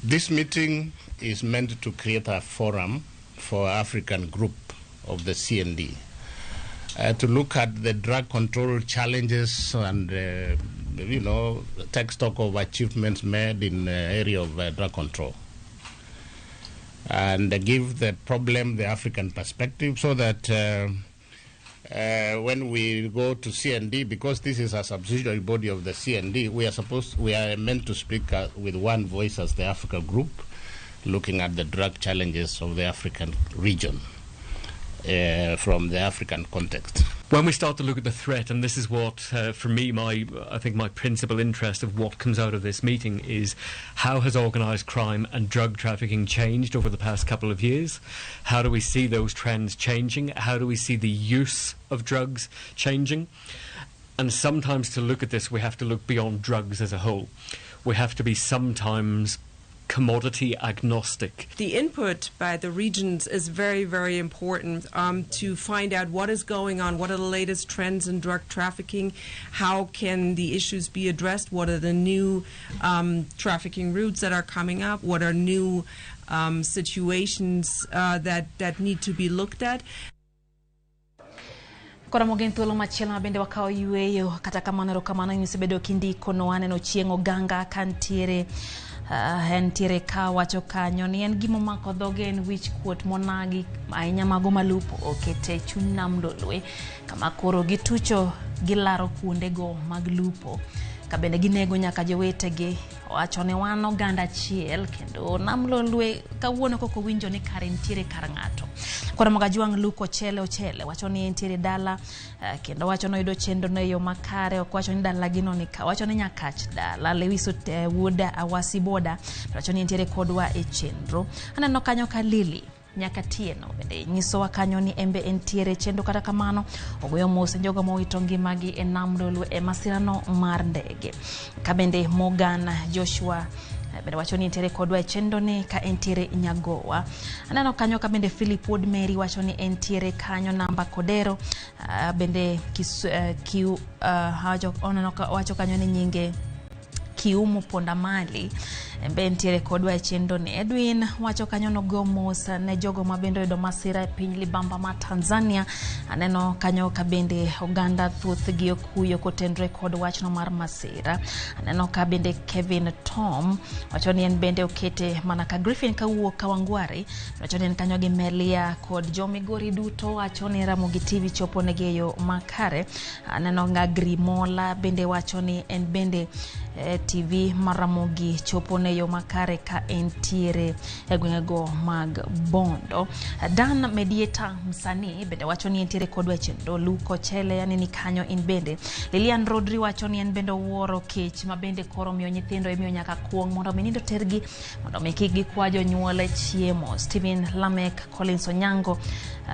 This meeting is meant to create a forum for African group of the CND to look at the drug control challenges and take stock of achievements made in the area of drug control, and give the problem the African perspective, so that when we go to CND, because this is a subsidiary body of the CND, we are meant to speak with one voice as the Africa group, looking at the drug challenges of the African region from the African context. When we start to look at the threat, and this is what, for me, I think my principal interest of what comes out of this meeting is, how has organised crime and drug trafficking changed over the past couple of years? How do we see those trends changing? How do we see the use of drugs changing? And sometimes to look at this, we have to look beyond drugs as a whole. We have to be sometimes commodity agnostic. The input by the regions is very, very important to find out what is going on, what are the latest trends in drug trafficking, how can the issues be addressed, what are the new trafficking routes that are coming up, what are new situations that need to be looked at. Koro mogen thuolo machielo ma bende wakawo yueyo. Kata kamano, erokamano nyisebedo kindiko no aneno chieng' oganga kantiere entiere ka wacho kanyo ni en gima omako dhoge en wich kuot monagi ahinya mago malupo okete chuny nam Lolwe kama koro gitucho gilaro kuondego mag lupo ka bende ginego nyaka jowetegi. Owacho ni wan oganda achiel kendo nam Lolwe kawuono koko winjo ni kare nitiere kar ng'ato. Koro Mogajwang' Luke Ochele Ochele wacho ni entiere dala kendo wacho noyudo chenro no e yo makare, ok wacho ni dala gino ni ka, wacho ni Nyakach dala. Lewis Wuod Awasi Boda wacho ni entiere kodwa e chenro. Aneno kanyo ka Lily nyaka Tieno bende nyisowa kanyo ni embe entiere chenro, kata kamano ogoyo mos ne jogo mowito ngimagi e nam Lolwe e masirano mar ndege. Ka bende Morgan Joshua bende wacho ni entiere kodwa e chenro ni ka entiere Nyagowa. Aneno kanyo ka bende Philip Wuod Mary wacho ni entiere kanyo namba Kodero bende wacho kanyo ni nyinge Kiumu Pondamali be entiere kodwa e chenro ni. Edwin wacho kanyo nogo mos ne jogo ma bende oyudo masira e piny libamba ma Tanzania. Aneno kanyo ka bende oganda thothgi okuyo kotenre kod wachno mar masira. Aneno ka bende Kevin Tom wacho ni en bende okete mana ka Griffin kawuok Kawangware, wacho ni en kanyo gi Melia kod jomigori duto, wacho ni Ramogi TV chopo negi e yo makare. Aneno nga Grimola bende wacho ni en bende TV mar Ramogi chopo ne yo makare ka entiere e gwengego mag Bondo. Dan Medieta msanii bende wacho ni entiere kodwa e chenro. Luke Ochele yani ni kanyo in bende. Lilian Rodri wacho ni en bende owuoro kech ma bende koro miyo nyithindo imiyo nyaka kuong' mondo mi nindo tergi mondo mi kik gikwa jonyuol chiemo. Stephen Lamek, Collins Onyango,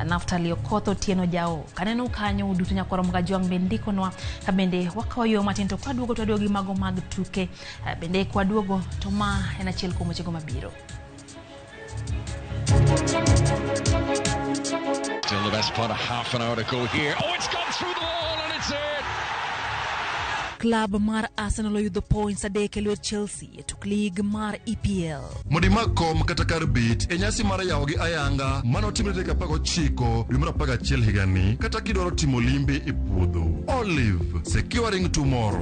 Naftali Okoth, Otieno Jao. Kaneno kanyo uduto nyakwaro Mogajwang' bende ndikonwa ka bende wakawo yo matin to kwaduogo to waduogo gi mago mag tuke bende kwaduogo to ma en achiel kuom wechego mabiro. Still the best part of half an hour to go here. Oh, it's gone through the wall and it's in. Club mar Arsenal oyudo points 3 e lwet Chelsea e tuk league mar EPL. Mondo imak kom kata kar bet e nyasi mar yawo gi ayanga manotimre tarik 19 dwe mar 11 higani, kata kidwaro timo limbe e puodho. Olive, securing tomorrow.